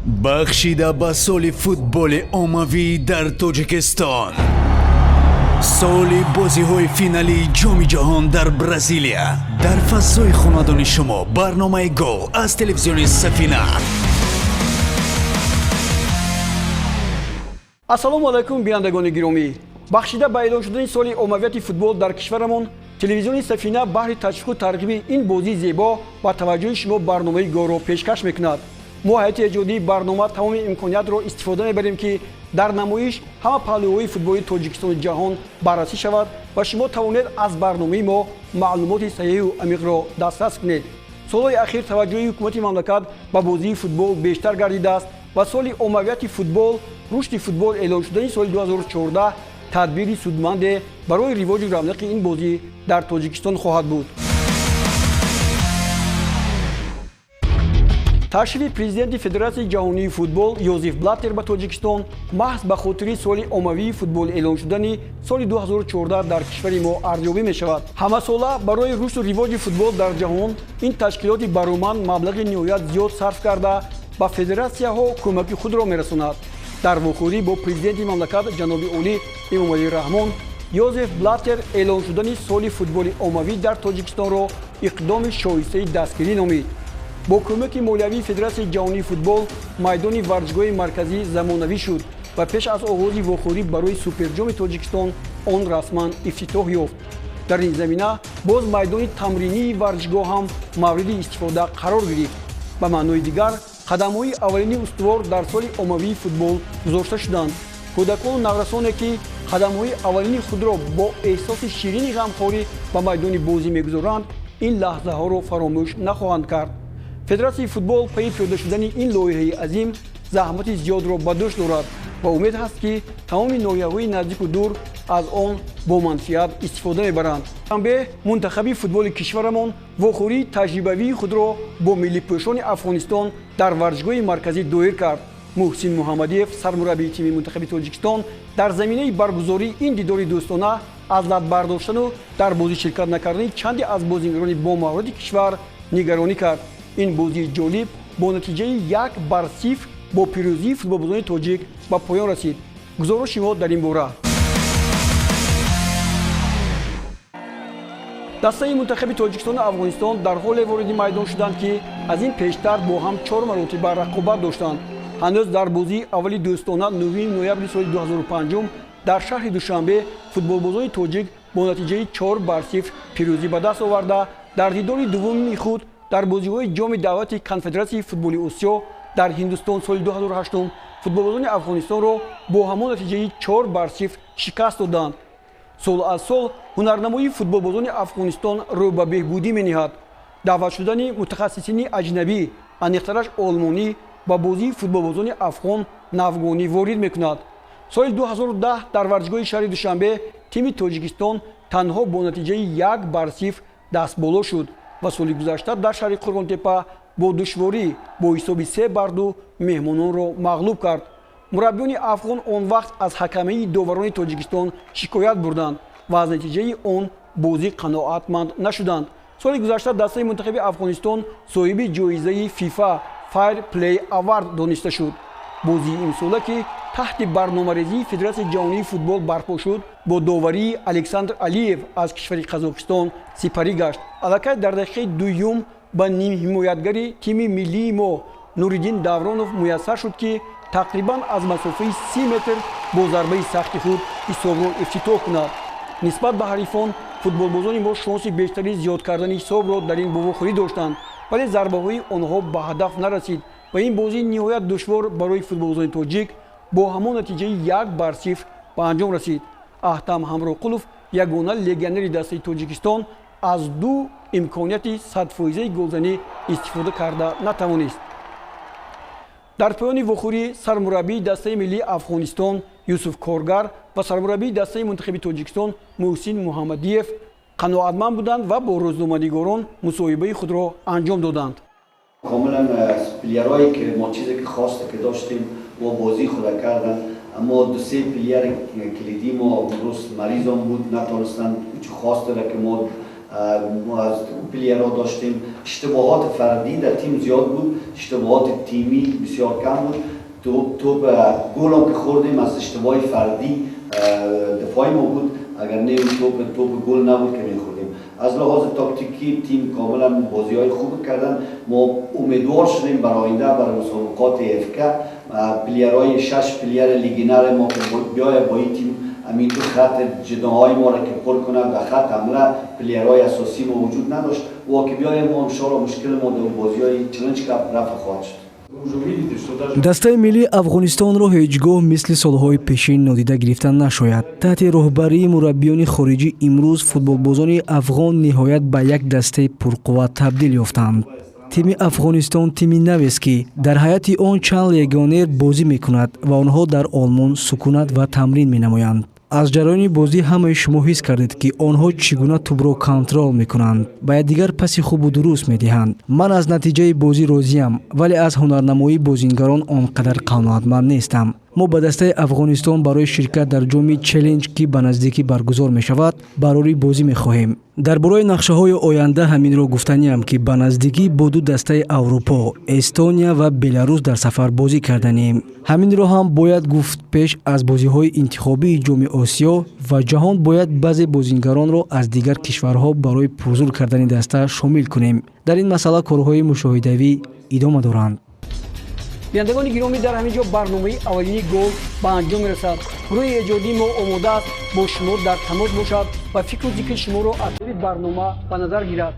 Бахшида ба соли футболи оммавӣ дар Тоҷикистон, соли бозиҳои финалии Ҷоми ҷаҳон дар Бразилия, дар фазои хонадони шумо барномаи «Гол» аз телевизиони «Сафина». Ассалому алайкум, бинандагони гиромӣ! Бахшида ба эълон шудани соли оммавияти футбол дар кишварамон, телевизиони «Сафина» баҳри ташвиқу тарғиби ин бозии зебо ба таваҷҷӯҳи шумо барномаи «Голро» пешкаш мекунад. Мо, ҳайати эҷодии барнома, тамоми имкониятро истифода мебарем, ки дар намоиш ҳама паҳлӯҳои футболи Тоҷикистону ҷаҳон баррасӣ шавад ва шумо тавонед аз барномаи мо маълумоти саҳиҳу амиқро дастрас кунед. Солҳои ахир таваҷҷӯҳи ҳукумати мамлакат ба бозии футбол бештар гардидааст ва соли оммавияти футбол, рушди футбол эълон шудани соли 2014 тадбири судманде барои ривоҷу равнақи ин бозӣ дар Тоҷикистон хоҳад буд. Ташрифи президенти Федератсияи ҷаҳонии футбол Йозеф Блаттер ба Тоҷикистон маҳз ба хотири соли оммавии футбол эълон шудани соли 2014 дар кишвари мо арзёбӣ мешавад. Ҳамасола барои рушду ривоҷи футбол дар ҷаҳон ин ташкилоти бароманд маблағи ниҳоят зиёд сарф карда, ба федератсияҳо кӯмаки худро мерасонад. Дар вохӯрӣ бо президенти мамлакат ҷаноби олӣ Эмомалӣ Раҳмон Йозеф Блаттер эълон шудани соли футболи оммавӣ дар Тоҷикистонро иқдоми шоистаи дастгирӣ номид. Бо кӯмаки молиявии Федератсияи ҷаҳонии футбол майдони варзишгоҳи марказӣ замонавӣ шуд ва пеш аз оғози вохӯрӣ барои Суперҷоми Тоҷикистон он расман ифтитоҳ ёфт. Дар ин замина боз майдони тамринии варзишгоҳ ҳам мавриди истифода қарор гирифт. Ба маънои дигар, қадамҳои аввалини устувор дар соли оммавии футбол гузошта шуданд. Кӯдакону наврасоне, ки қадамҳои аввалини худро бо эҳсоси ширини ғамхорӣ ба майдони бозӣ мегузоранд, ин лаҳзаҳоро фаромӯш нахоҳанд кард. Федератсияи футбол пайи пиёда шудани ин лоиҳаи азим заҳмати зиёдро ба дӯш дорад ва умед ҳаст, ки тамоми ноҳияҳои наздику дур аз он бо манфиат истифода мебаранд. Шанбе мунтахаби футболи кишварамон вохӯрии таҷрибавии худро бо миллипӯшони Афғонистон дар варзишгоҳи марказӣ доир кард. Муҳсин Муҳаммадиев, сармураббии тими мунтахаби Тоҷикистон, дар заминаи баргузории ин дидори дӯстона аз лат бардоштану дар бозӣ ширкат накардани чанде аз бозингарони бомаҳорати кишвар нигаронӣ кард. Ин бозии ҷолиб бо натиҷаи 1-0 бо пирӯзии футболбозони тоҷик ба поён расид. Гузориши мо дар ин бора. Дастаи мунтахаби Тоҷикистону Афғонистон дар ҳоле вориди майдон шуданд, ки аз ин пештар бо ҳам чор маротиба рақобат доштанд. Ҳанӯз дар бозии аввали дӯстона 9 ноябри соли 2005 дар шаҳри Душанбе футболбозони тоҷик бо натиҷаи 4-0 пирӯзӣ ба даст оварда, дар дидори дуввуми худ дар бозиҳои ҷоми даъвати Конфедератсияи футболи Осиё дар Ҳиндустон соли 2008 футболбозони Афғонистонро бо ҳамон натиҷаи 4-0 шикаст доданд. Сол аз сол ҳунарнамоии футболбозони Афғонистон рӯ ба беҳбудӣ мениҳад. Даъват шудани мутахассисини аҷнабӣ, аниқтараш олмонӣ, ба бозии футболбозони афғон навгонӣ ворид мекунад. Соли 2010 дар варзишгоҳи шаҳри Душанбе тими Тоҷикистон танҳо бо натиҷаи 1-0 дастболо шуд ва соли гузашта дар шаҳри Қурғонтепа бо душворӣ бо ҳисоби 3-2 меҳмононро мағлуб кард. Мураббиёни афғон он вақт аз ҳакамии доварони Тоҷикистон шикоят бурданд ва аз натиҷаи он бозӣ қаноатманд нашуданд. Соли гузашта дастаи мунтахаби Афғонистон соҳиби ҷоизаи ФИФА Fair Play Award дониста шуд. Бозии имсола, ки таҳти барномарезии Федератсияи ҷаҳонии футбол барпо шуд, бо доварии Александр Алиев аз кишвари Қазоқистон сипарӣ гашт. Аллакай дар дақиқаи дуюм ба нимҳимоятгари тими миллии мо Нуриддин Давронов муяссар шуд, ки тақрибан аз масофаи 30 метр бо зарбаи сахти худ ҳисобро ифтитоҳ кунад. Нисбат ба ҳарифон футболбозони мо шонси бештари зиёд кардани ҳисобро дар ин вохӯрӣ доштанд, вале зарбаҳои онҳо ба ҳадаф нарасид ва ин бозии ниҳоят душвор барои футболбозони тоҷик бо ҳамон натиҷаи 1-0 ба анҷом расид. Аҳтам Ҳамроқулов, ягона легионери дастаи Тоҷикистон, аз ду имконияти садфоизаи голзанӣ истифода карда натавонист. Дар поёни вохӯрӣ сармураббии дастаи миллии Афғонистон Юсуф Коргар ва сармураббии дастаи мунтахаби Тоҷикистон Муҳсин Муҳаммадиев қаноатманд буданд ва бо рӯзноманигорон мусоҳибаи худро анҷом доданд. Комилан player ҳое ки мо чизе ки хосте ки доштем ва бозии худа кардан, аммо ду се player калидии мо имрӯз маризон буд, натонистанд чӣ хосте ки мо از player ها داشتیم. اشتباهات فردی در تیم زیاد بود، اشتباهات تیمی بسیار کم بود. توپ گل هم که خوردیم از اشتباه فردی دفاعی ما بود، اگر نه توپ گل نبود که میخوردیم. از لحاظ تاکتیکی تیم کاملا بازی های خوب کردن. ما امیدوار شدیم برای آینده، برای مسابقات AFC player های شش player لیگنر ما که بیای با این تیم همین دو خط جناح‌های ما را که پر کنه و خط حمله player های اساسی ما وجود نداشت و که بیای ما ان‌شاءالله مشکل ما در بازی های Challenge Cup رفع خواهد شد. Дастаи миллии Афғонистонро ҳеҷ гоҳ мисли солҳои пешин нодида гирифта нашояд. Таҳти роҳбарии мураббиёни хориҷӣ имрӯз футболбозони афғон ниҳоят ба як дастаи пурқувват табдил ёфтанд. Тими Афғонистон тими навест, ки дар ҳайати он чанд легионер бозӣ мекунад ва онҳо дар Олмон сукунат ва тамрин менамоянд. Аз ҷараёни бозӣ ҳамаи шумо ҳис кардед, ки онҳо чӣ гуна тӯбро контрол мекунанд, ба якдигар паси хубу дуруст медиҳанд. Ман аз натиҷаи бозӣ розиям, вале аз ҳунарнамоии бозингарон он қадар қаноатманд нестам. Мо ба дастаи Афғонистон барои ширкат дар ҷоми Челлендж, ки ба наздикӣ баргузор мешавад, барори бозӣ мехоҳем. Дар бораи нақшаҳои оянда ҳаминро гуфтаниам, ки ба наздикӣ бо ду дастаи Аврупо, Эстония ва Беларус, дар сафар бозӣ карданем. Ҳаминро ҳам бояд гуфт, пеш аз бозиҳои интихобии Ҷоми Осиё ва ҷаҳон бояд баъзе бозингаронро аз дигар кишварҳо барои пурзур кардани даста шомил кунем. Дар ин масъала корҳои мушоҳидавӣ идома доранд. Бинандагони гиромӣ, дар ҳамин ҷо барномаи аввалини «Гол» ба анҷом мерасад. Гурӯҳи эҷодии мо омода аст бо шумо дар тамос бошад ва фикру зикри шуморо атрофи барнома ба назар гирад.